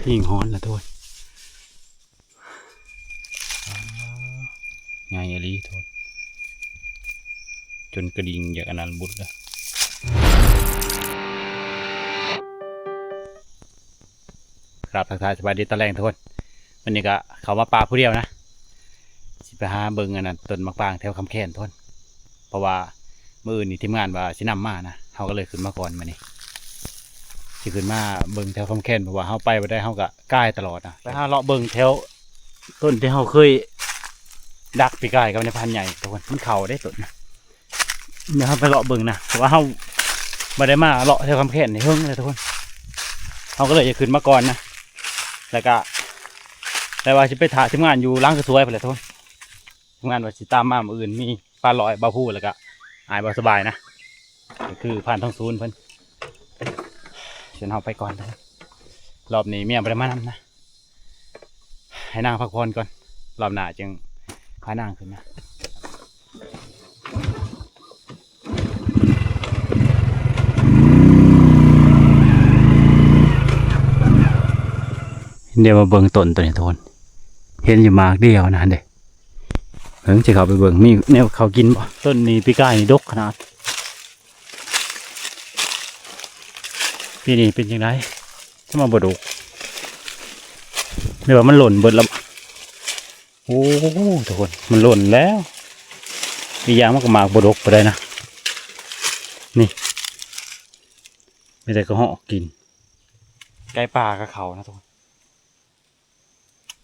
ຍິງຮ້ອນລະໂທດ. ໃຫຍ່ອີ່ຫຼີໂທດ ຈົນກະດິ່ງຢາກອັນນັ້ນບຸດລະ. ກາບທັກທາຍສະບາຍດີຕອນແລງທຸກຄົນ. ມື້ນີ້ກະເຂົ້າມາປ່າຜູ້ດຽວນະ ຊິໄປຫາເບິ່ງອັນນັ້ນ ຕົ້ນໝາກປາງແຖວຄຳແຄນທຸກຄົນ. ເພາະວ່າມື້ອື່ນນີ້ທີມງານວ່າຊິນຳມານະ ເຮົາກໍເລີຍຂຶ້ນມາກ່ອນມື້ນີ້ ຊິຂຶ້ນມາເບິ່ງແຖວຄຳແຄນ ເພາະວ່າເຮົາໄປບໍ່ໄດ້ ເຮົາກໍກາຍຕະຫຼອດນະ. ໄປຫາເລາະເບິ່ງແຖວຕົ້ນທີ່ເຮົາເຄີຍດັກປີກາຍກັບນາຍພານໃຫຍ່ທຸກຄົນ ມັນເຂົ້າເດ້ຕົ້ນນະ. ດຽວເຮົາໄປເລາະເບິ່ງນະ ເພາະວ່າເຮົາບໍ່ໄດ້ມາເລາະແຖວຄຳແຄນນີ້ເຫິງແລ້ວທຸກຄົນ. ເຮົາກໍເລີຍຈະຂຶ້ນມາກ່ອນນະ ແລ້ວກະ ແຕ່ວ່າຊິໄປຖ້າທີມງານຢູ່ຫຼັງກະສວຍພຸ້ນແຫຼະທຸກຄົນ. ທີມງານວ່າຊິຕາມມາມື້ອື່ນ ມີປາຫຼອຍ ບ່າວພູ ແລ້ວກະອ້າຍບ່າວສະບາຍນະ ກໍຄືພານທອງສູນເພິ່ນ. ເຊີນເຮົາໄປກ່ອນເດີ ຮອບນີ້ເມຍບໍ່ໄດ້ມານຳນະ. ໃຫ້ນາງພັກຜ່ອນກ່ອນ ຮອບໜ້າຈຶ່ງພານາງຂຶ້ນນະ. ດຽວມາເບິ່ງຕົ້ນໂຕນີ້ທຸກຄົນ ເຫັນຢູ່ໝາກດຽວນະຫັ້ນເດ້. ເບິ່ງ ຊິເຂົ້າໄປເບິ່ງ ມີແນວເຂົາກິນບໍ່? ຕົ້ນນີ້ປີກາຍນີ້ດົກຂະໜາດ ປີນີ້ເປັນຈັ່ງໃດ? ຈະມາບໍ່ດົກ ຫຼືວ່າມັນຫຼົ່ນເບິດແລ້ວ? ໂອ້ ທຸກຄົນ ມັນຫຼົ່ນແລ້ວ. ອີກຢ່າງມັນກໍໝາກບໍ່ດົກປານໃດນະ ນີ້ ມີແຕ່ກະຮອກກິນ. ໃກ້ປ່າກະເຂົ້ານະທຸກຄົນ.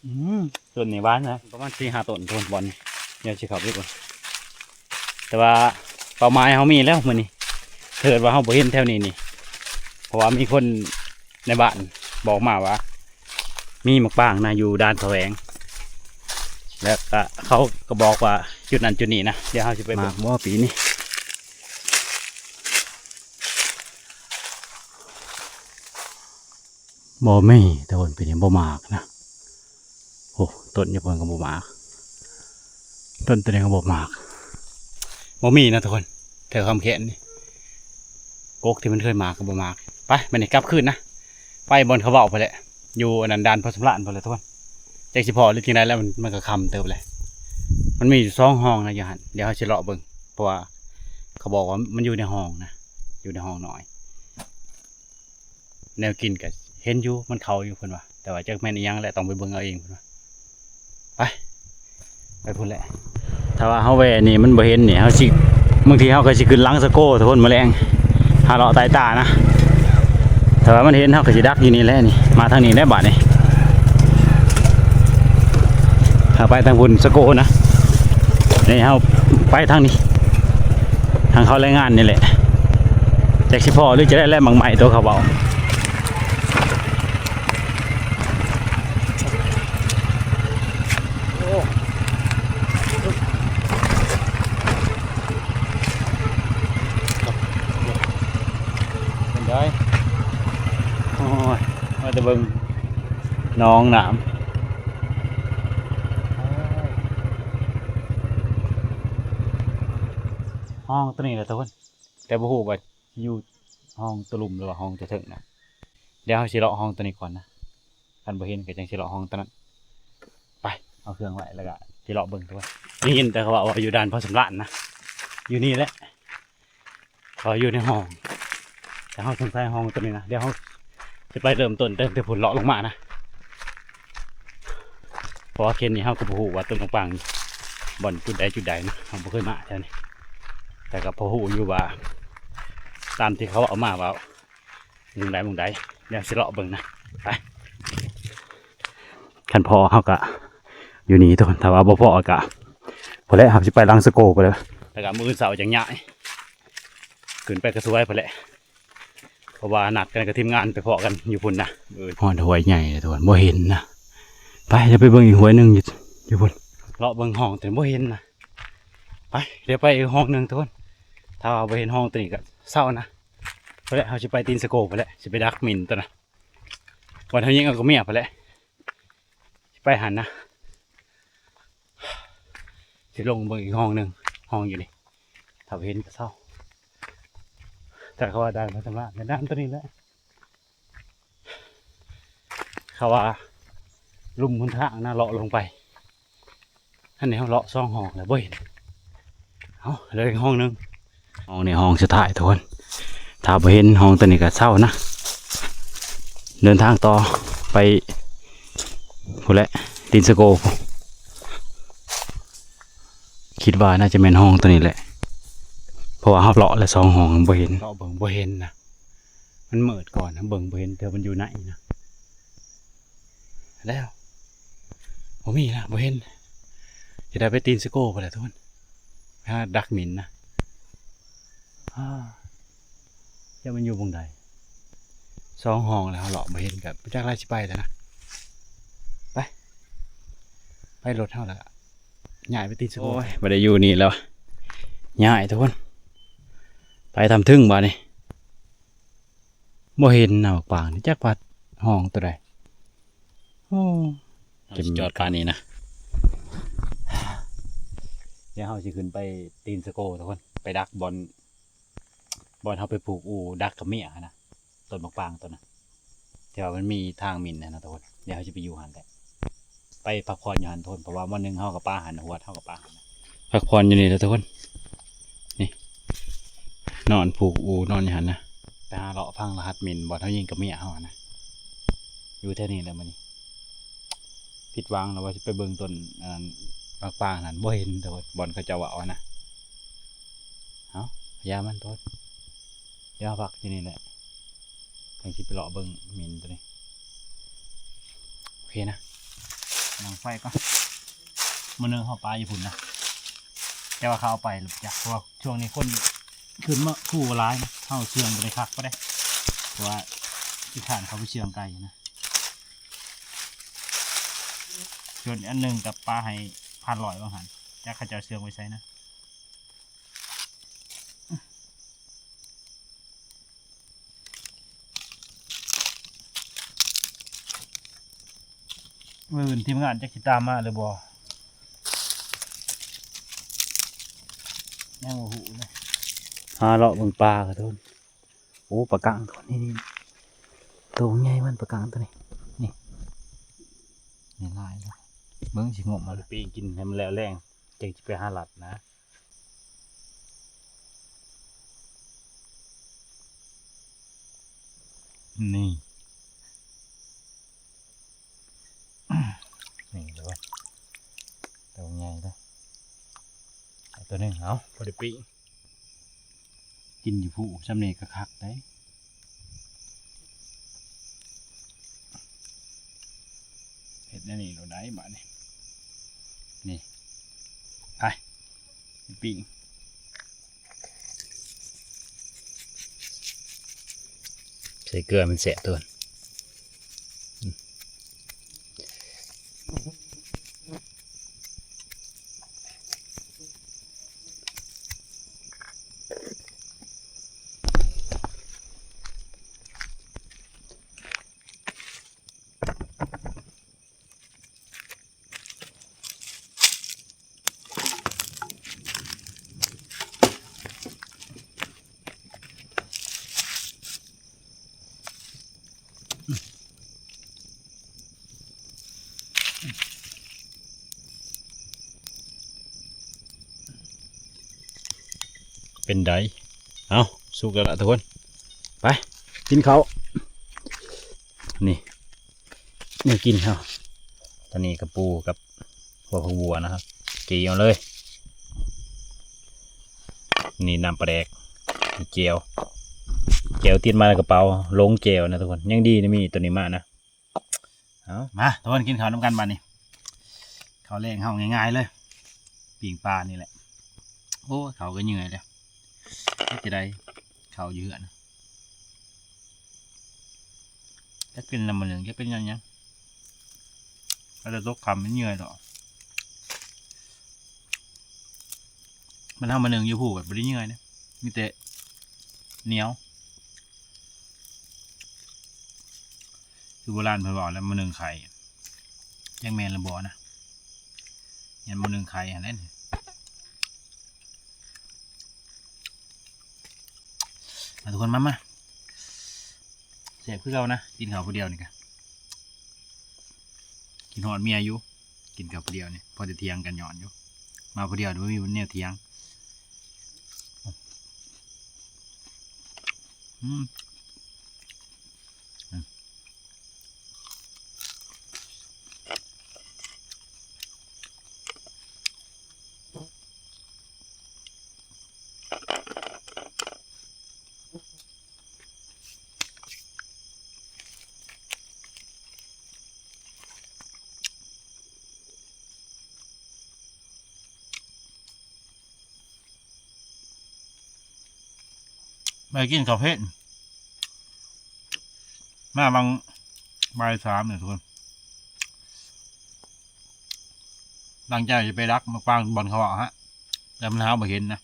ອືມ ຕົ້ນນີ້ຫວານນະ ປະມານສີ່ຫ້າຕົ້ນທຸກຄົນ ບ່ອນນີ້ ດຽວຊິເຂົ້າໄປເບິ່ງ. ແຕ່ວ່າເປົ້າໝາຍເຮົາມີແລ້ວມື້ນີ້ ຖ້າເກີດວ່າເຮົາບໍ່ເຫັນແຖວນີ້ນີ້ ເພາະວ່າມີຄົນໃນບ້ານບອກມາວ່າ ມີໝາກປາງນະ ຢູ່ດ່ານສະແຫວງ ແລ້ວກະເຂົາກໍບອກວ່າຈຸດນັ້ນຈຸດນີ້ນະ. ດຽວເຮົາຊິໄປເບິ່ງ ໝາກບໍ່ປີນີ້. ບໍ່ມີ ແຕ່ວ່າປີນີ້ບໍ່ໝາກນະ. ໂອ້ ຕົ້ນຢູ່ພຸ້ນກໍບໍ່ໝາກ ຕົ້ນໂຕນີ້ກໍບໍ່ໝາກ ບໍ່ມີນະທຸກຄົນ. ແຖວຄຳແຄນນີ້ ກົກທີ່ມັນເຄີຍໝາກກໍບໍ່ໝາກ. ໄປ ບັດນີ້ກັບຄືນນະ ໄປບ່ອນເຂົາເວົ້າພຸ້ນແຫຼະ ຢູ່ອັນນັ້ນ ດ່ານພໍ່ສຳລານພຸ້ນແຫຼະທຸກຄົນ. ຈັກຊິພໍ້ຫຼືຈັ່ງໃດແລ້ວ ມັນ ມັນກໍຄ່ຳເຕີບແຫຼະ. ມັນມີຢູ່ສອງຮ່ອງນະຢູ່ຫັ້ນ ດຽວເຮົາຊິເລາະເບິ່ງ ເພາະວ່າເຂົາບອກວ່າມັນຢູ່ໃນຮ່ອງນະ ຢູ່ໃນຮ່ອງນ້ອຍ. ແນວກິນກະເຫັນຢູ່ ມັນເຂົ້າຢູ່ເພິ່ນວ່າ ແຕ່ວ່າຈັກແມ່ນອີ່ຫຍັງແຫຼະ ຕ້ອງໄປເບິ່ງເອົາເອງເພິ່ນວ່າ. ໄປ ໄປພຸ້ນແຫຼະ. ຖ້າວ່າເຮົາແວ່ນີ້ມັນບໍ່ເຫັນນີ້ ເຮົາຊິ ບາງທີເຮົາກໍຊິຂຶ້ນຫຼັງສະໂກທຸກຄົນ ມື້ແລງຫາເລາະຕາຍຕານະ. ຖ້າວ່າມັນເຫັນ ເຮົາກໍຊິດັກຢູ່ນີ້ແຫຼະນີ້ ມາທາງນີ້ແຫຼະບາດນີ້. ເຮົາໄປທາງພຸ້ນສະໂກນະ ນີ້ເຮົາໄປທາງນີ້ ທາງເຂົາແຮງງານນີ້ແຫຼະ. ຈັກຊິພໍ້ຫຼືຈະໄດ້ແລ້ວ ໝາກໄມ້ໂຕເຂົາເວົ້າ. ໂອ້ ເປັນໃດ? ໂອ້ຍ ວ່າແຕ່ເບິ່ງໜອງນ້ຳ ຫ້ອງໂຕນີ້ແຫຼະທຸກຄົນ ແຕ່ບໍ່ຮູ້ວ່າຢູ່ຫ້ອງໂຕລຸ່ມ ຫຼືວ່າຫ້ອງໂຕເທິງນະ. ດຽວເຮົາຊິເລາະຫ້ອງໂຕນີ້ກ່ອນນະ ຄັນບໍ່ເຫັນກໍຈັ່ງຊິເລາະຫ້ອງໂຕນັ້ນ. ໄປ ເອົາເຄື່ອງໄວ້ ແລ້ວກໍຊິເລາະເບິ່ງທຸກຄົນ. ໄດ້ຍິນແຕ່ເຂົາເວົ້າວ່າຢູ່ດ່ານພໍ່ສຳລານນະ ຢູ່ນີ້ແຫຼະ. ເຂົາຢູ່ໃນຫ້ອງ ແຕ່ເຮົາສົງໄສຫ້ອງໂຕນີ້ນະ. ດຽວເຮົາຊິໄປເລີ່ມຕົ້ນຕັ້ງແຕ່ພຸ້ນເລາະລົງມານະ ເພາະວ່າເຂດນີ້ເຮົາກໍບໍ່ຮູ້ວ່າຕົ້ນໝາກປາງບ່ອນຈຸດໃດຈຸດໃດນະ ເຮົາບໍ່ເຄີຍມາແຖວນີ້ ແຕ່ກໍພໍຮູ້ຢູ່ວ່າຕາມທີ່ເຂົາເວົ້າມາວ່າ ໝ່ອງໃດໝ່ອງໃດ ດຽວຊິເລາະເບິ່ງນະ. ໄປ ຄັນພໍ້ເຮົາກະຢູ່ນີ້ທຸກຄົນ ຖ້າວ່າບໍ່ພໍ້ກະພຸ້ນແຫຼະ ເຮົາຊິໄປຫຼັງສະໂກພຸ້ນແຫຼະ ແລ້ວກະມື້ອື່ນເຊົ້າຈັ່ງຍ້າຍຂຶ້ນໄປກະສວຍພຸ້ນແຫຼະ ເພາະວ່ານັດກັນກັບທີມງານໄປພໍ້ກັນຢູ່ພຸ້ນນະ. ຮອດຫ້ວຍໃຫຍ່ທຸກຄົນ ບໍ່ເຫັນນະ. ໄປ ດຽວໄປເບິ່ງອີກຫ້ວຍໜຶ່ງຢູ່ ຢູ່ພຸ້ນ ເລາະເບິ່ງຮ່ອງແຕ່ບໍ່ເຫັນນະ. ໄປ ດຽວໄປອີກຮ່ອງໜຶ່ງທຸກຄົນ ຖ້າວ່າບໍ່ເຫັນຮ່ອງໂຕນີ້ກະເຊົານະ. ພຸ້ນແຫຼະ ເຮົາຊິໄປຕີນສະໂກພຸ້ນແຫຼະ ຊິໄປດັກໝິ່ນໂຕນະ ວັນເຮົາຍິງເອົາກັບເມຍພຸ້ນແຫຼະ ຊິໄປຫັ້ນນະ. ຊິລົງເບິ່ງອີກຮ່ອງໜຶ່ງ ຮ່ອງຢູ່ນີ້ ຖ້າເຫັນກໍເຊົາ. ແຕ່ເຂົາວ່າດ່ານພັດທະນາ ແມ່ນດ່ານໂຕນີ້ແຫຼະ. ເຂົາວ່າລຸ່ມຫົນທາງນະ ເລາະລົງໄປ. ອັນນີ້ເຮົາເລາະສອງຮ່ອງແລ້ວບໍ່ເຫັນ. ເອົ້າ ເຫຼືອອີກຮ່ອງໜຶ່ງ. ຮ່ອງນີ້ຮ່ອງສຸດທ້າຍທຸກຄົນ. ຖ້າບໍ່ເຫັນຮ່ອງໂຕນີ້ກໍເຊົານະ. ເດີນທາງຕໍ່ໄປພຸ້ນແຫຼະ ຕີນສະໂກ. ຄິດວ່າໜ້າຈະແມ່ນຮ່ອງໂຕນີ້ແຫຼະ ເພາະວ່າເຮົາເລາະແລ້ວສອງຮ່ອງບໍ່ເຫັນ. ເລາະເບິ່ງບໍ່ເຫັນນະ. ມັນມືດກ່ອນນະ ເບິ່ງບໍ່ເຫັນ ແຕ່ມັນຢູ່ໃນນະ. ແລ້ວ ບໍ່ມີລະ ບໍ່ເຫັນ. ຈະໄດ້ໄປຕີນສະໂກພຸ້ນແຫຼະທຸກຄົນ ໄປຫາດັກໝິນນະ. ອາ ຈັກມັນຢູ່ບ່ອນໃດ. ສອງຮ່ອງແລ້ວ ເຮົາເລາະບໍ່ເຫັນ ກໍບໍ່ຈັກລາຊິໄປແລ້ວນະ. ໄປ ໄປລົດເຮົາລະ ຍ້າຍໄປຕີນສະໂກ. ໂອ້ຍ ບໍ່ໄດ້ຢູ່ນີ້ແລ້ວ ຍ້າຍທຸກຄົນ. ໄປທຳເຖິງບາດນີ້. ບໍ່ເຫັນນະໝາກປາງນີ້ ຈັກວ່າຮ່ອງໂຕໃດ. ໂອ້ ຈອດປານນີ້ນະ. ດຽວເຮົາຊິຂຶ້ນໄປຕີນສະໂກທຸກຄົນ ໄປດັກບ່ອນ ບ່ອນເຮົາໄປຜູກອູ່ດັກກັບເມຍຫັ້ນນະ ຕົ້ນໝາກປາງຕົ້ນນະ. ແຕ່ວ່າມັນມີທາງໝິນຫັ້ນນະທຸກຄົນ. ດຽວເຮົາຊິໄປຢູ່ຫັ້ນແຫຼະ ໄປພັກຜ່ອນຢູ່ຫັ້ນທຸກຄົນ ເພາະວ່າມື້ໜຶ່ງເຮົາກໍປາຫັ້ນ ຫວດເຮົາກໍປາຫັ້ນ. ພັກຜ່ອນຢູ່ນີ້ແຫຼະທຸກຄົນ. ນີ້ ນອນຜູກອູ່ນອນຢູ່ຫັ້ນນະ. ໄປຫາເລາະຟັງລະຫັດໝິນບ່ອນເຮົາຍິງກັບເມຍເຮົາຫັ້ນນະ. ຢູ່ແຖວນີ້ແຫຼະມື້ນີ້. ຜິດຫວັງແລ້ວວ່າຊິໄປເບິ່ງຕົ້ນອັນນັ້ນ ໝາກປາງນັ້ນ ບໍ່ເຫັນໂຕບ່ອນເຂົາເຈົ້າເວົ້າຫັ້ນນະ. ເອົ້າ ຢ່າມັນໂຕ ດຽວເຮົາພັກຢູ່ນີ້ແຫຼະ ຈັ່ງຊິໄປເລາະເບິ່ງໝິນໂຕນີ້. ໂອເຄນະ ດັງໄຟກ່ອນ. ມື້ໜຶ່ງເຮົາປາຢູ່ພຸ້ນນະ ແຕ່ວ່າເຂົາເອົາໄປແລ້ວຈັກ ເພາະວ່າຊ່ວງນີ້ຄົນຂຶ້ນມາພູຫຼາຍນະ. ເຮົາເຊື່ອງບໍ່ໄດ້ຄັກປານໃດ ເພາະວ່າຂີ້ຄ້ານເຂົ້າໄປເຊື່ອງໄກນະ. ສ່ວນອັນໜຶ່ງກໍປາໃຫ້ພັນຮ້ອຍວ່າຫັ້ນ ຈັກເຂົາເຈົ້າເຊື່ອງໄປໃສນະ. ມື້ອື່ນທີມງານຈັກຊິຕາມມາຫຼືບໍ່ ຍັງບໍ່ຮູ້ເລີຍ. ຫາເລາະເບິ່ງປາກະທຸກຄົນ. ໂອ້ ປາກາງໂຕນີ້ ໂຕໃຫຍ່ມັນ ປາກາງໂຕນີ້ ນີ້ ນີ້ຫຼາຍເລີຍ. ເບິ່ງຊິງົມມາປີ້ງກິນໃຫ້ມັນແລ້ວແລງ ຈັ່ງຊິໄປຫາລັດນະ. ນີ້ ນີ້ເດີ ໂຕໃຫຍ່ເດີ ເອົາໂຕໜຶ່ງ ເອົາ ພໍໄດ້ປີ້ງ. ກິນຢູ່ພູຊ່ຳນີ້ກໍຄັກໄດ໋. ເຮັດແນວນີ້ໂລດໄດ໋ບາດນີ້. ນີ້ ໄປ ໄປປີ້ງ. ໃສ່ເກືອມັນແຊບຕົວະ. ເປັນໃດ? ເອົ້າ ສຸກແລ້ວລະທຸກຄົນ ໄປກິນເຂົ້າ. ນີ້ ແນວກິນເຮົາ ຕອນນີ້ກະປູກັບຫົວຜັກບົວນະຄັບ ຈີ່ເອົາເລີຍ. ນີ້ນ້ຳປາແດກ ມີແຈ່ວ ແຈ່ວຕິດມາໃນກະເປົາ ຫຼົງແຈ່ວນະທຸກຄົນ. ຍັງດີນະມີໂຕນີ້ມານະ. ເອົາ ມາທຸກຄົນ ກິນເຂົ້ານຳກັນບາດນີ້. ເຂົ້າແລງເຮົາງ່າຍໆເລີຍ ປີ້ງປານີ້ແຫຼະ. ໂອ້ຍ ເຂົ້າກໍເຫຍື່ອຍແລ້ວ ເຮັດຈັ່ງໃດ ເຂົ້າຢູ່ເຮືອນ ຈັກເປັນນຳມື້ໜຶ່ງ ຈັກເປັນຫຍັງຫຍັງ ອາດຈະຕົກຄ່ຳມັນເຫຍື່ອຍດອກ. ມັນເຮົາມາໜຶ້ງຢູ່ພູແບບບໍ່ໄດ້ເຫຍື່ອຍເດ້ ມີແຕ່ໜຽວ ຄືໂບລານເພິ່ນເວົ້າແຫຼະ ມາໜຶ້ງໄຂ່ ຈັກແມ່ນຫຼືບໍ່ນະ ແມ່ນມາໜຶ້ງໄຂ່ຫັ້ນແຫຼະ. ມາທຸກຄົນ ມາ ມາ ແຊບຄືເກົ່ານະ ກິນເຂົ້າຜູ້ດຽວນີ້ກະ ກິນຮອດເມຍຢູ່ ກິນກັບຜູ້ດຽວນີ້ ພໍໄດ້ຖຽງກັນຍ້ອນຢູ່ ມາຜູ້ດຽວບໍ່ມີແນວຖຽງ. ອືມ ໄປກິນເຂົ້າເພນ ມາຫວ່າງບ່າຍສາມນີ້ທຸກຄົນ ຕັ້ງໃຈຊິໄປດັກໝາກຟາງບ່ອນເຂົາເວົ້າຫັ້ນ ແຕ່ມັນຫາບໍ່ເຫັນນະ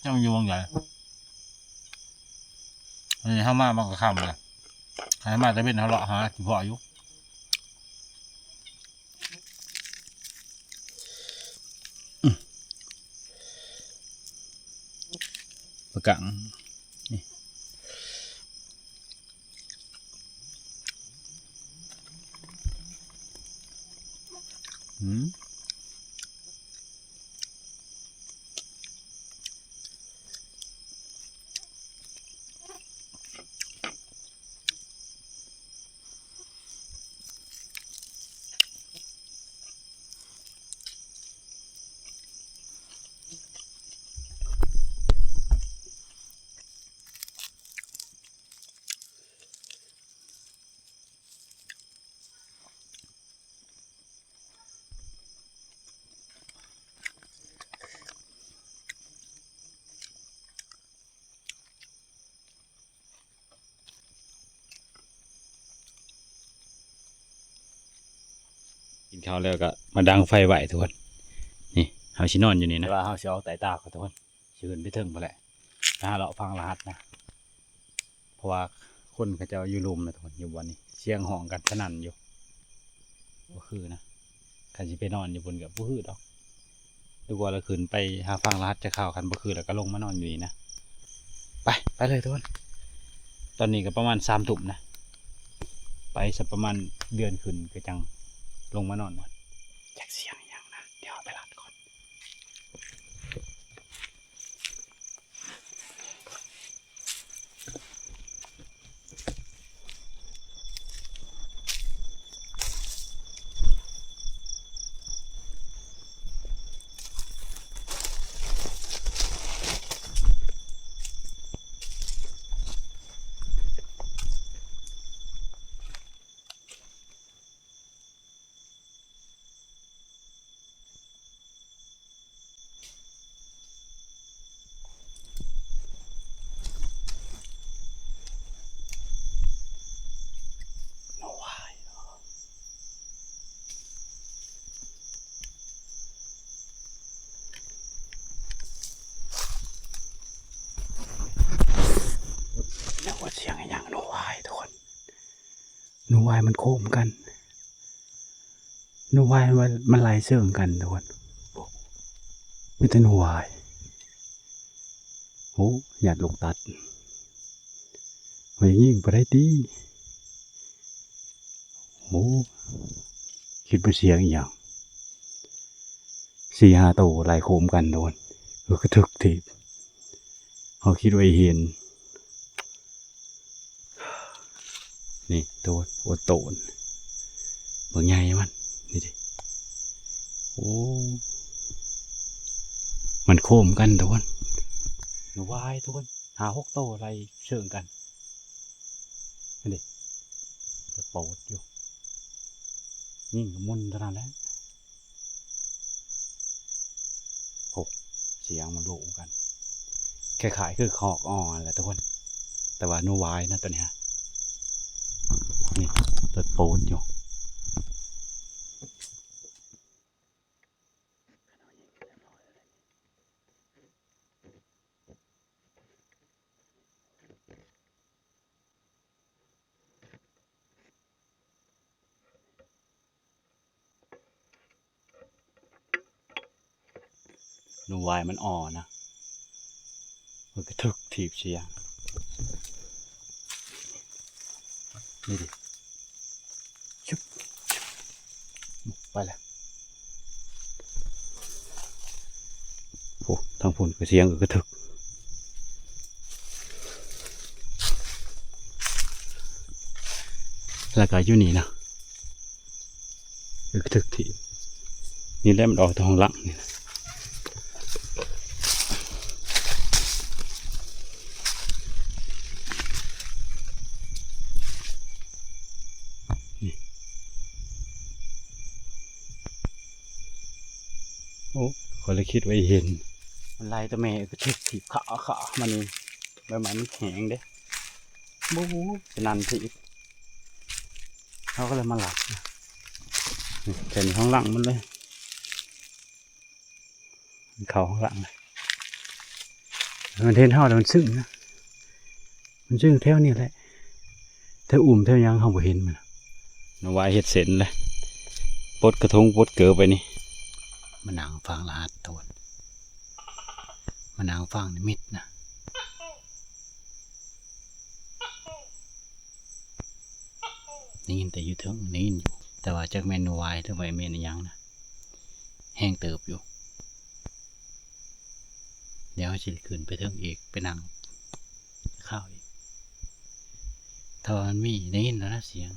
ຈັກມັນຢູ່ໝ່ອງໃດ. ອັນນີ້ເຮົາມາມັນກໍຄ່ຳແລ້ວ ຄັນເຮົາມາແຕ່ເວັນເຮົາເລາະຫາຊິພໍຢູ່. ປາກາງ ນີ້ ອືມ. ກິນເຂົ້າແລ້ວກໍມາດັງໄຟໄວ້ທຸກຄົນ ນີ້ເຮົາຊິນອນຢູ່ນີ້ນະ ແຕ່ວ່າເຮົາຊິອອກໃຕ້ຕາກ່ອນທຸກຄົນ ຊິຂຶ້ນໄປເທິງພຸ້ນແຫຼະ ໄປຫາເລາະຟັງລະຫັດນະ ເພາະວ່າຄົນເຂົາເຈົ້າຢູ່ລຸ່ມນະທຸກຄົນ ຢູ່ບ່ອນນີ້ ສຽງຮ້ອງກັນສະໜັ່ນຢູ່ ບໍ່ຄືນະ ຄັນຊິໄປນອນຢູ່ພຸ້ນກໍບໍ່ຄືດອກ ດີກວ່າລະຂຶ້ນໄປຫາຟັງລະຫັດຈັກຄາວ ຄັນບໍ່ຄືລະກໍລົງມານອນຢູ່ນີ້ນະ ໄປ ໄປເລີຍທຸກຄົນ ຕອນນີ້ກໍປະມານສາມທຸ່ມນະ ໄປສະປະມານເດືອນຂຶ້ນກໍຈັ່ງລົງມານອນກ່ອນ ຈັກສຽງອີ່ຫຍັງນະ ດຽວເຮົາໄປລັດກ່ອນ. ແລ້ວວ່າສຽງອີ່ຫຍັງ ໜູວາຍທຸກຄົນ ໜູວາຍມັນໂຄມກັນ ໜູວາຍມັນ ມັນໄລ່ເຊີງກັນທຸກຄົນ ມີແຕ່ໜູວາຍ ໂອ້ ຢ້ານລູກຕັດ ມັນຍິງບໍ່ໄດ້ຕິ. ໂອ້ ຄິດວ່າສຽງອີ່ຫຍັງ ສີ່ຫ້າໂຕໄລ່ໂຄມກັນໂດນ ເອີ ກະທຶກທີບ ເຮົາຄິດວ່າເຫັນ ນີ້ໂຕ ໂອ ໂຕນ ເບິ່ງໃຫຍ່ມັນ ນີ້ເດ ໂອ້ ມັນໂຄມກັນໂດນ ໜູວາຍໂຕນ ຫ້າຫົກໂຕໄລ່ເຊີງກັນ ຫັ້ນເດ ໂປດຢູ່ ຍິງກະໝຸ່ນເທົ່ານັ້ນແຫຼະ ໂອ້ ສຽງມັນໂລມກັນ ຄ້າຍໆຄືຄອກອໍຫັ້ນແຫຼະທຸກຄົນ ແຕ່ວ່າໜູວາຍນະໂຕນີ້ຮະ ນີ້ ໂຕໂປດຢູ່. ໜູວາຍມັນອໍນະ ມັນກະທຶກຖີບເສຍ. ນີ້ດິ ຊຶບ ຊຶບ ໄປແລ້ວ. ໂອ້ ທາງພຸ້ນກໍສຽງອຶກກະທຶກ. ແລ້ວກໍຢູ່ນີ້ນະ ອຶກກະທຶກທີ່ ນີ້ແຫຼະ ມັນອອກແຕ່ຫ້ອງຫຼັງນີ້ນະ. ນີ້ ໂອ້ ຂ້ອຍລະຄິດວ່າເຫັນ ມັນໄລ່ແຕ່ແມ່ກະເທັກຖີບຂາຂາມານີ້ ໃບໄມ້ມັນແຂງເດ້ ໂອ້ ສະນັ້ນຖີບ ເຮົາກໍເລີຍມາລັກ ນີ້ ແຖວນີ້ຫ້ອງຫຼັງມັນເລີຍ ມັນເຂົ້າຫ້ອງຫຼັງ ມັນເຫັນເຮົາແລ້ວມັນຊຶ້ງນະ ມັນຊຶ້ງແຖວນີ້ແຫຼະ ແຖວອຸ້ມແຖວຫຍັງເຮົາບໍ່ເຫັນມັນ. ນ້ອງວາຍເຮັດເສັ້ນແລ້ວ ປົດກະທົງປົດເກີໄປນີ້ ມານັ່ງຟັງລະຫັດໂຕນ ມານັ່ງຟັງນິມິດນະ. ໄດ້ຍິນແຕ່ຢູ່ເທິງ ໄດ້ຍິນຢູ່ ແຕ່ວ່າຈັກແມ່ນໜູວາຍ ຫຼືວ່າແມ່ນອີ່ຫຍັງນະ ແຮງເຕີບຢູ່. ດຽວເຮົາຊິຂຶ້ນໄປເທິງອີກ ໄປນັ່ງຄາວອີກ ຖ້າວ່າມັນມີ ໄດ້ຍິນແລ້ວນະສຽງ.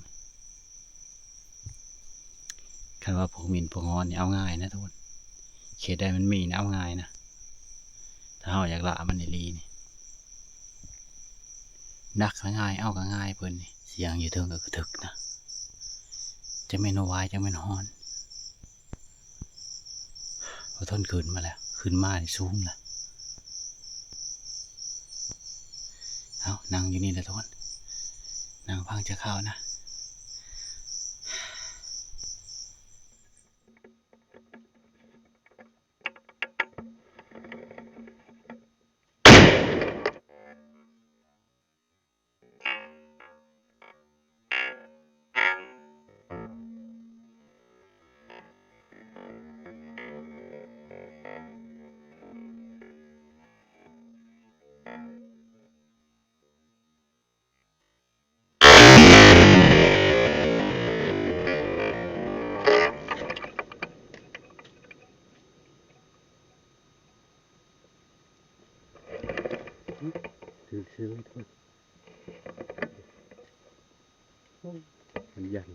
ຄັນວ່າພວກໝິ່ນພວກຫອນນີ້ເອົາງ່າຍນະທຸກຄົນ ເຂດໃດມັນມີນະເອົາງ່າຍນະ ຖ້າເຮົາຢາກລ່າມັນອີ່ຫຼີນີ້ ດັກກະງ່າຍ ເອົາກະງ່າຍເພິ່ນນີ້. ສຽງຢູ່ເທິງອຶກກະທຶກນະ ຈັກແມ່ນໜູວາຍ ຈັກແມ່ນຫອນ. ບໍ່ທົນ ຂຶ້ນມາແລ້ວ ຂຶ້ນມານີ້ສູງລະ. ເອົາ ນັ່ງຢູ່ນີ້ລະທຸກຄົນ ນັ່ງຟັງຈັກຄາວນະ. ຖືກເຊີຍ ໂອ້ ມັນຢັນ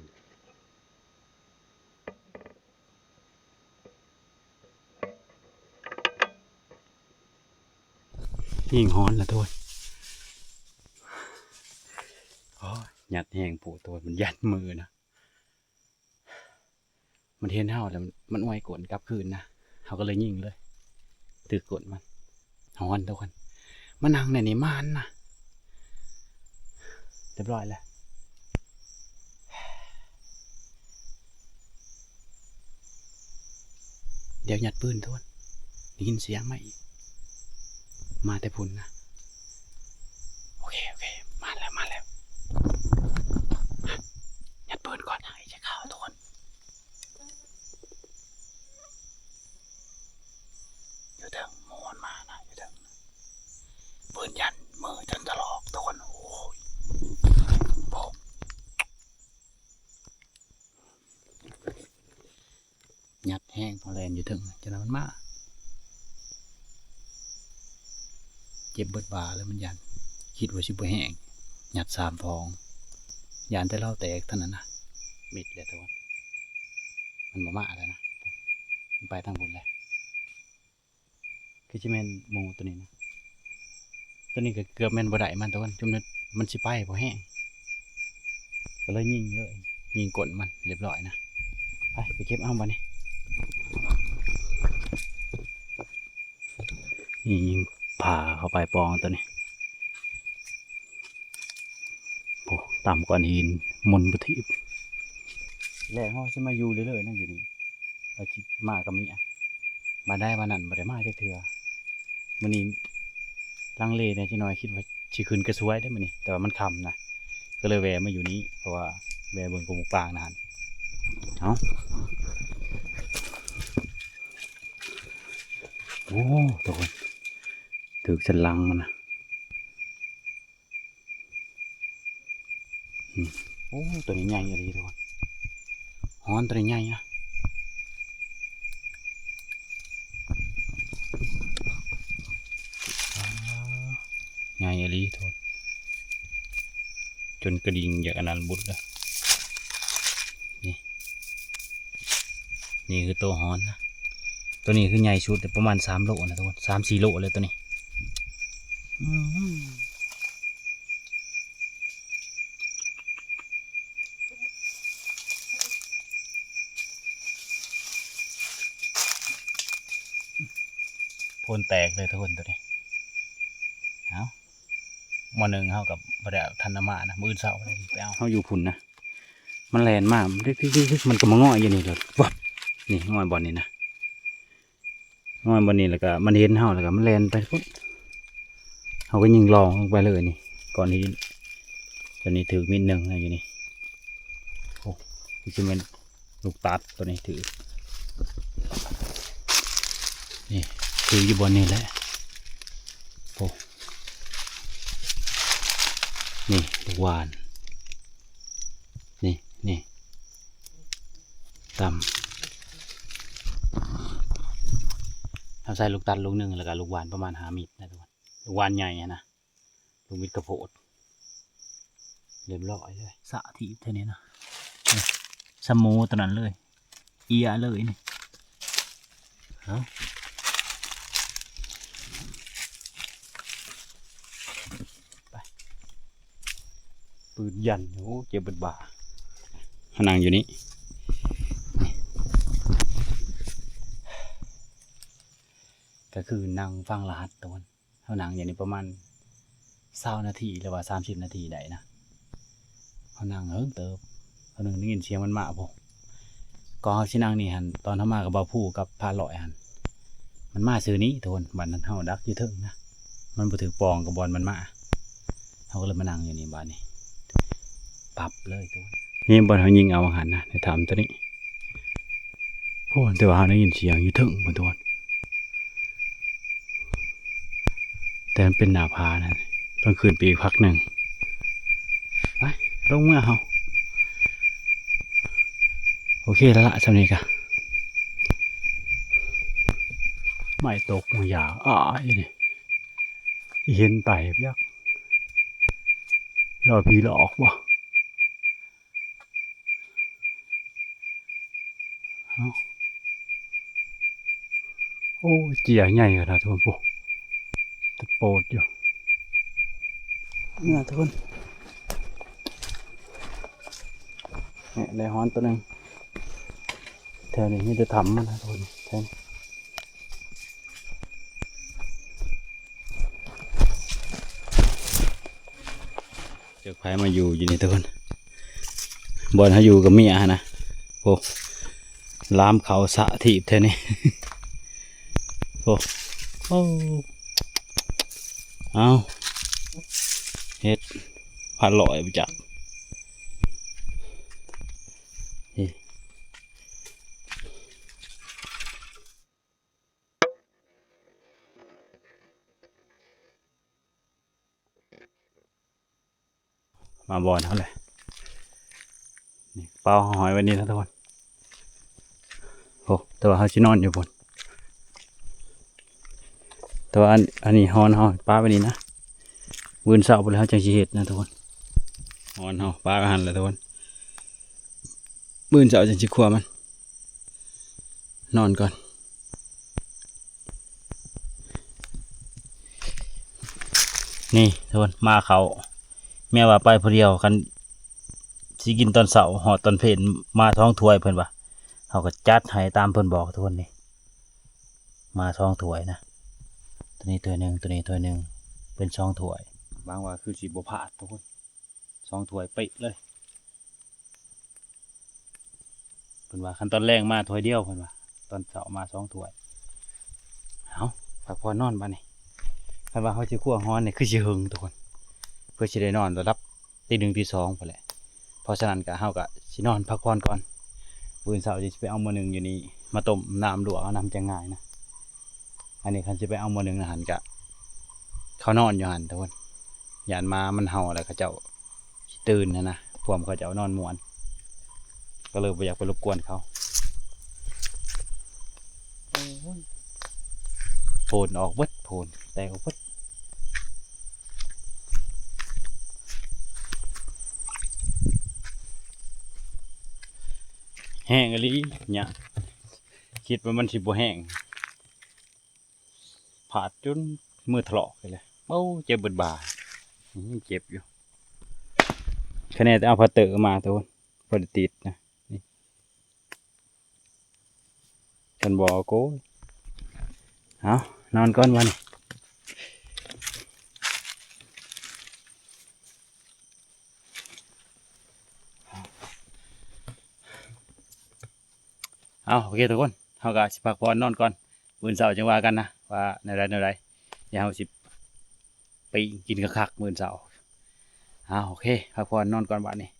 ຍິງຮ້ອນລະໂທດ. ໂອ້ຍ ຍັດແຮງໂພດໂທດ ມັນຢັນມືນະ. ມັນເຫັນເຮົາແລ້ວ ມັນອວຍກົ້ນກັບຄືນນະ ເຮົາກໍເລີຍຍິງເລີຍ ຖືກກົ້ນມັນ. ຮ້ອນທຸກຄົນ ມານັ່ງໃນນີ້ມານນະ. ຮຽບຮ້ອຍແລ້ວ ດຽວຍັດປືນທຸກຄົນ ໄດ້ຍິນສຽງມາອີກ ມາແຕ່ພຸ້ນນະ. ໂອເຄ ໂອເຄ ມາແລ້ວ ມາແລ້ວ ຍັດປືນກ່ອນ ຍັງອີກຈະເຂົ້າທຸກຄົນ. ຢູ່ເທິງ ໝູ່ມັນມານະ ຢູ່ເທິງ ປືນຢັນມືຈົນຖະຫຼອກທຸກຄົນ. ໂອ້ຍ ໂພກ ຍັດແຮງພໍແລ່ນຢູ່ເທິງ ຈັ່ງນັ້ນມັນມາ ເຈັບເບິດບ່າແລ້ວ ມັນຢ້ານ ຄິດວ່າຊິບໍ່ແຮງ ຍັດສາມຟອງ ຢ້ານແຕ່ລາວແຕກເທົ່ານັ້ນນະ. ມິດແລ້ວທຸກຄົນ ມັນບໍ່ມາແລ້ວນະ ມັນໄປທາງພຸ້ນແລ້ວ. ຄືຊິແມ່ນໝູ່ໂຕນີ້ນະ ໂຕນີ້ກໍເກືອບແມ່ນບໍ່ໄດ້ມັນ ແຕ່ວ່າຈົນມັນຊິໄປພໍແຮງ ກໍເລີຍຍິງເລີຍ ຍິງກົ້ນມັນ ຮຽບຮ້ອຍນະ. ໄປ ໄປເກັບເອົາບາດນີ້ ນີ້ຍິງຜ່າເຂົ້າໄປປອງໂຕນີ້. ໂອ້ ຕຳກ້ອນຫີນໝຸ່ນບໍ່ຖີບ. ແລກເຮົາຊິມາຢູ່ເລື້ອຍໆນະ ຢູ່ນີ້ ວ່າຊິມາກັບເມຍ ບາດໃດບາດນັ້ນບໍ່ໄດ້ມາຈັກເທື່ອ. ມື້ນີ້ລັງເລແດ່ຈັກໜ້ອຍ ຄິດວ່າຊິຂຶ້ນກະຊວຍເດ້ມື້ນີ້ ແຕ່ວ່າມັນຄ່ຳນະ ກໍເລີຍແວ່ມາຢູ່ນີ້ ເພາະວ່າແວ່ເບິ່ງກົກໝາກປາງນະຫັ້ນ. ເອົ້າ ໂອ້ ທຸກຄົນ ຖືກສັນຫຼັງມັນນະ. ອືມ ໂອ້ ຕົວນີ້ໃຫຍ່ອີ່ຫຼີທຸກຄົນ. ຮ້ອນ ຕົວນີ້ໃຫຍ່ນະ. ໃຫຍ່ອີ່ຫຼີທຸກຄົນ ຈົນກະດິ່ງຢາກອັນນັ້ນບຸດລະ. ນີ້ ນີ້ຄືໂຕຮ້ອນນະ. ຕົວນີ້ຄືໃຫຍ່ສຸດ ປະມານສາມໂລນະທຸກຄົນ ສາມສີ່ໂລເລີຍຕົວນີ້. ອືມ. ໂພນແຕກເລີຍທຸກຄົນຕົວນີ້. ເອົ້າ ໝໍ່ໜຶ່ງເຮົາກໍບໍ່ໄດ້ເອົາ ທັນນຳມານະ ມື້ອື່ນເຊົ້າໄປເອົາ. ເຮົາຢູ່ພຸ້ນນະ ມັນແລ່ນມາ ມັນກໍມາງ່ອຍຢູ່ນີ້ເລີຍ ວັບ. ນີ້ ງ່ອຍບ່ອນນີ້ນະ. ນ້ອຍບໍ່ນີ້ ແລ້ວກໍມັນເຫັນເຮົາ ແລ້ວກໍມັນແລ່ນໄປພຸ້ນ. ເຮົາກໍຍິງລອງລົງໄປເລີຍນີ້ ກ່ອນທີ່ ຕົວນີ້ຖືກມິດໜຶ່ງນະ ຢູ່ນີ້. ໂອ້ ຄືຊິແມ່ນລູກຕັດ ຕົວນີ້ຖືກ ນີ້ ຖືກຢູ່ບ່ອນນີ້ແຫຼະ. ໂອ້ ນີ້ ລູກຫວ່ານ ນີ້ ນີ້ ຕ່ຳ. ເຮົາໃສ່ລູກຕັດລູກໜຶ່ງ ແລ້ວກໍລູກຫວ່ານປະມານຫ້າມິດນະທຸກຄົນ. ລູກຫວ່ານໃຫຍ່ຫັ້ນນະ ລູກມິດກະໂພດ ຮຽບຮ້ອຍເລີຍ. ສະຖີບເທື່ອນີ້ນະ ນີ້ ສະໝູຕົວນັ້ນເລີຍ ເອຍເລີຍນີ້. ເອົ້າ ໄປ ປືນຢັນ ໂອ້ ເຈັບເບິດບ່າ. ເຮົານັ່ງຢູ່ນີ້ ກໍຄືນັ່ງຟັງລະຫັດຕົວ ເຮົານັ່ງຢູ່ນີ້ປະມານຊາວນາທີ ຫຼືວ່າສາມສິບນາທີໄດ້ນະ. ເຮົານັ່ງເຫິງເຕີບ ເຮົານັ່ງໄດ້ຍິນສຽງມັນມາພຸ້ນ. ກໍເຮົາຊິນັ່ງນີ້ຫັ້ນ ຕອນເຮົາມາກັບບ່າວພູກັບພານຮ້ອຍຫັ້ນ ມັນມາຊື່ນີ້ທຸກຄົນ. ບັດນັ້ນເຮົາດັກຢູ່ເທິງນະ ມັນບໍ່ຖືກປ່ອງກັບບ່ອນມັນມາ ເຮົາກໍເລີຍມານັ່ງຢູ່ນີ້ບາດນີ້ ປັບເລີຍທຸກຄົນ. ນີ້ບ່ອນເຮົາຍິງເອົາວ່າງຫັ້ນນະ ໃນຖ້ຳຕົວນີ້. ໂອ້ ແຕ່ວ່າເຮົາໄດ້ຍິນສຽງຢູ່ເທິງພຸ້ນທຸກຄົນ ແຕ່ມັນເປັນໜ້າຜານະ ຕ້ອງຂຶ້ນໄປອີກພັກໜຶ່ງ. ໄປ ລົງເມືອເຮົາ. ໂອເຄແລ້ວລະ ຊ່ຳນີ້ກະ ໄມ້ຕົກ ໝາກຢາ ອ້າຍ ນີ້ ເຫັນໄຕພຽກ ລໍຜີຫຼອກບໍ່? ເອົ້າ ໂອ້ ເຈ້ຍໃຫຍ່ຂະໜາດ ທຸກຄົນ ໂອ້ ຕັດໂປດຢູ່ ເມືອທຸກຄົນ. ນີ້ ໄດ້ຮ້ອນຕົວໜຶ່ງ ແຖວນີ້ມີແຕ່ຖ້ຳມັນນະ ທຸກຄົນ ແຖວນີ້. ຈັກໃຜມາຢູ່ຢູ່ນີ້ທຸກຄົນ ບ່ອນເຮົາຢູ່ກັບເມຍຫັ້ນນະ. ໂອ້ ລາມເຂົ້າສະຖີບແທ້ນີ້. ໂອ້ ໂອ້ ເອົ້າ ເຮັດພັນຮ້ອຍບໍ່ຈັກ. ມາບ່ອນເຮົາແຫຼະ ນີ້ ເປົາເຮົາຫ້ອຍໄວ້ນີ້ນະທຸກຄົນ. ໂອ້ ແຕ່ວ່າເຮົາຊິນອນຢູ່ພຸ້ນ ແຕ່ວ່າອັນ ອັນນີ້ຮ້ອນເຮົາປະໄວ້ນີ້ນະ ມື້ອື່ນເຊົ້າພຸ້ນແຫຼະເຮົາຈັ່ງຊິເຮັດນະທຸກຄົນ. ຮ້ອນເຮົາປະໄວ້ຫັ້ນແຫຼະທຸກຄົນ ມື້ອື່ນເຊົ້າຈັ່ງຊິຄົວມັນ ນອນກ່ອນ. ນີ້ທຸກຄົນ ມາເຂົ້າ ເມຍວ່າໄປຜູ້ດຽວ ຄັນຊິກິນຕອນເຊົ້າ ຮອດຕອນເພນ ມາສອງຖ້ວຍເພິ່ນວ່າ ເຮົາກໍຈັດໃຫ້ຕາມເພິ່ນບອກທຸກຄົນ. ນີ້ ມາສອງຖ້ວຍນະ ຕົວນີ້ຖ້ວຍໜຶ່ງ ຕົວນີ້ຖ້ວຍໜຶ່ງ ເປັນສອງຖ້ວຍ. ຫວັງວ່າຄືຊິບໍ່ພາດທຸກຄົນ ສອງຖ້ວຍເປະເລີຍ. ເພິ່ນວ່າຄັນຕອນແລງມາຖ້ວຍດຽວ ເພິ່ນວ່າ ຕອນເຊົ້າມາສອງຖ້ວຍ. ເອົາ ພັກຜ່ອນນອນບາດນີ້ ຄັນວ່າເຮົາຊິຄົວຮ້ອນນີ້ຄືຊິເຫິງທຸກຄົນ ເພື່ອຊິໄດ້ນອນລະດັບຕີໜຶ່ງຕີສອງພຸ້ນແຫຼະ. ເພາະສະນັ້ນກະ ເຮົາກະຊິນອນພັກຜ່ອນກ່ອນ ມື້ອື່ນເຊົ້າຊິໄປເອົາໝໍ້ໜຶ່ງຢູ່ນີ້ມາຕົ້ມນ້ຳລວກເອົານຳ ຈັ່ງງ່າຍນະ. ອັນນີ້ຄັນຊິໄປເອົາໝໍ້ໜຶ່ງນະຫັ້ນກະ ເຂົານອນຢູ່ຫັ້ນທຸກຄົນ ຢ້ານໝາມັນເຫົ່າແລ້ວເຂົາເຈົ້າຊິຕື່ນຫັ້ນນະ. ພວກເຂົາເຈົ້ານອນມ່ວນ ກໍເລີຍບໍ່ຢາກໄປລົບກວນເຂົາ. ໂອ້ຍ ໂພນອອກເບິດ ໂພນແຕກອອກເບິດ. ແຫ້ງອີ່ຫຼີ ຫຍ້າ ຄິດວ່າມັນຊິບໍ່ແຫ້ງ ພາດຈົນມືຖະຫຼອກເລີຍ. ໂອ້ ເຈັບເບິດບ່າ ຍັງເຈັບຢູ່. ຄະແນນແຕ່ເອົາພັດເຕີມາ ໂຕ ບໍ່ໄດ້ຕິດນະ ນີ້ ຄັນບໍ່ ໂກຍ. ເອົາ ນອນກ່ອນບັດນີ້. ເອົາ ໂອເຄ ທຸກຄົນ ເຮົາກໍຊິພັກຜ່ອນນອນກ່ອນ ມື້ອື່ນເຊົ້າຈັ່ງວ່າກັນນະ ວ່າແນວໃດແນວໃດ. ດຽວເຮົາຊິປີ້ງກິນຄັກໆ ມື້ອື່ນເຊົ້າ. ເອົາ ໂອເຄ ພັກຜ່ອນນອນກ່ອນບັດນີ້.